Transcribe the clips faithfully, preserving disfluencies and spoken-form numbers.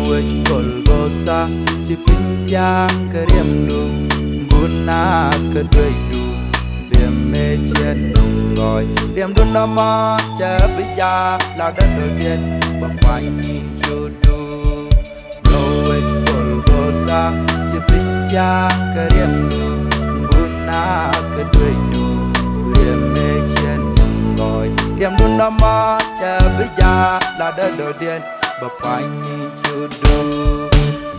Wec Golgotha, ci piny thiaŋ kɛ riɛmdu, bun naath kɛ duecdu, riɛm mëë ciɛ nöŋ gɔɔy. Riɛmdu nɔmɔ cɛ bi jaak, la dɔ̱diɛn bɛ puany ni ciötdu. Lɔ wec Golgotha, ci piny thiaŋ kɛ riɛmdu, bun naath kɛ duecdu, riɛm mëë ciɛ nöŋ gɔɔy. Riɛmdu nɔmɔ cɛ bi jaak, la dɔ̱diɛn bɛ puany ni ciötdu.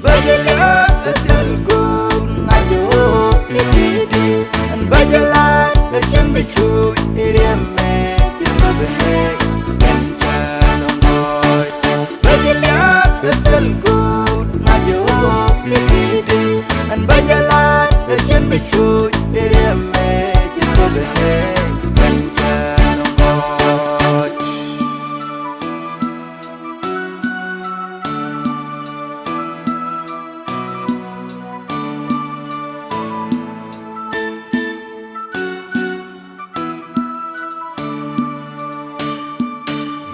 Bä jɛ liak kɛ thil guun ŋa̱c ɣöö i̱ di̱i̱t di̱i̱t. Ɛn bä jɛ la̱t kɛ cin bi cuuc i̱ riɛmɛ ci thop i̱ nɛy kɛn kɛn ŋɔɔc. Bä jɛ liak kɛ thil guun ŋa̱c ɣöö i̱ di̱i̱t di̱i̱t. Ɛn bä jɛ la̱t kɛ cin bi cuuc i̱ riɛmɛ ci thop i̱ nɛy kɛn kɛn ŋɔɔc.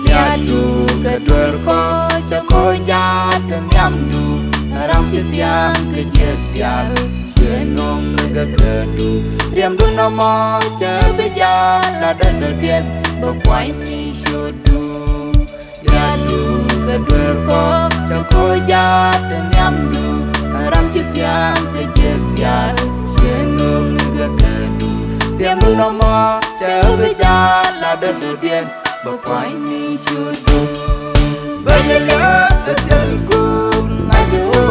Lia̱a̱du kɛ duer kɔ cɛ kɔ jaat kɛ nhiamdu. Ram ci thia̱a̱ŋ kɛ jiäk diaal cuɛ nöŋ kɛ kädu. Riɛmdu nɔmɔ cɛ bi jaal la dɔ̱diɛn bɛ puany ni ciötdu. Lia̱a̱du kɛ duer kɔ cɛ kɔ jaat kɛ nhiamdu. Ram ci thia̱a̱ŋ kɛ jiäk diaal cuɛ nöŋ kɛ kädu. Riɛmdu nɔmɔ cɛ bi jaal la dɔ̱diɛn bɛ puany ni ciötdu. Bä jɛ liak kɛ thil guun ŋa̱c ɣöö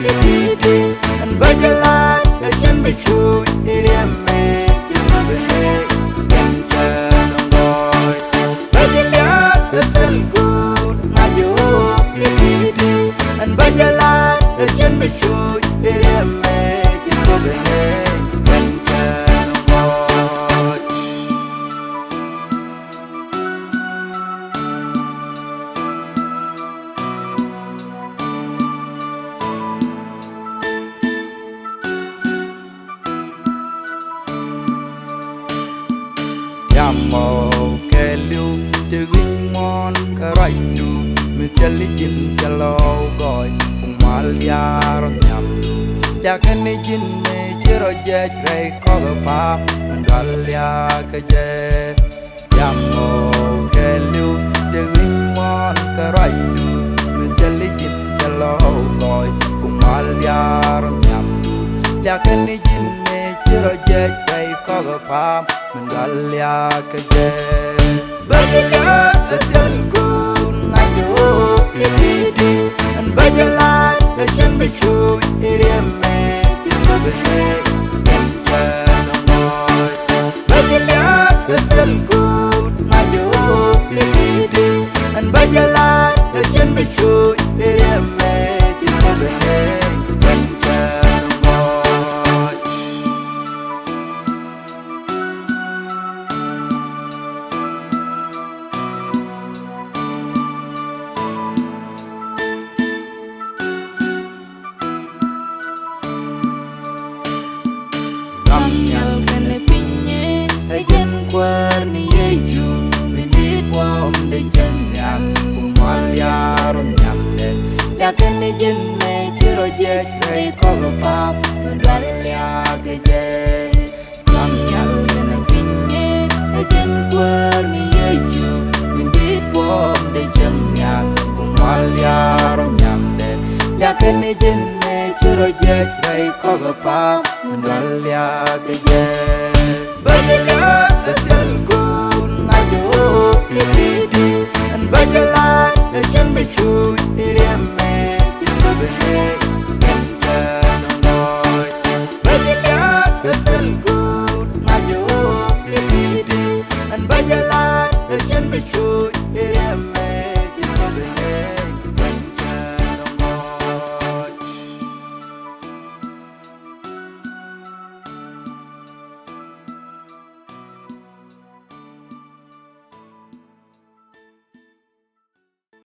i̱ di̱i̱t di̱i̱t. Ɛn bä jɛ la̱t kɛ cin bi cuuc i̱ riɛmɛ ci thop i̱ nɛy kɛn kɛn ŋɔɔc. Bä jɛ liak kɛ thil guun ŋa̱c ɣöö i̱ di̱i̱t di̱i̱t. Ɛn bä jɛ la̱t kɛ cin bi cuuc i̱ riɛmɛ ci thop i̱ nɛy kɛn kɛn ŋɔɔc. Yamɔ kɛɛliw te wi̱c muɔ̱ɔ̱n kä ruacdu, mi thil ji̱n thil ɣɔw gɔɔy, kuŋ mal diaar nhiamdu. Liakɛ ni ji̱n mi ci rɔ jiɛc rɛy kɔk ɛ pa̱a̱m, mi dual liakɛ jɛ. Yamɔ kɛɛliw te wi̱c muɔ̱ɔ̱n kä ruacdu, mi thil ji̱n thil ɣɔw gɔɔy, kuŋ mal diaar nhiamdu. Liakɛ ni ji̱n mi ci rɔ jiɛc rɛy kɔk ɛ pa̱a̱m, mi dual liakɛ jɛ. Bä jɛ liak kɛ thil guun ŋa̱c ɣöö i̱ di̱i̱t di̱i̱t. Ɛn bä jɛ la̱t kɛ cin bi cuuc i̱ riɛmɛ ci thop i̱ nɛy kɛn kɛn ŋɔɔc. Bä jɛ liak kɛ thil guun ŋa̱c ɣöö i̱ di̱i̱t di̱i̱t. Ɛn bä jɛ la̱t kɛ cin bi cuuc i̱ riɛmɛ ci thop i̱ nɛy kɛn kɛn ŋɔɔc. Ram nhial kɛnɛ piny ɛ jɛn kuäär ni Yecu, mi di̱i̱t buɔ̱m dee cieŋ nhial, kuŋ mal diaar nhiamdɛ. Liakɛ ni ji̱n mëë ci rɔ jiɛc rɛy kɔk ɛ pa̱a̱m, mi dual liakɛ jɛ. Ram nhial kɛnɛ piny ɛ jɛn kuäär ni Yecu, mi di̱i̱t buɔ̱m dee cieŋ nhial, kuŋ mal diaar nhiamdɛ. Liakɛ ni ji̱n mëë ci rɔ jiɛc rɛy kɔk ɛ pa̱a̱m, mi dual liakɛ jɛ. Bä jɛ liak kɛ thil guun ŋa̱c ɣöö i̱ di̱i̱t di̱i̱t. Ɛn bä jɛ la̱t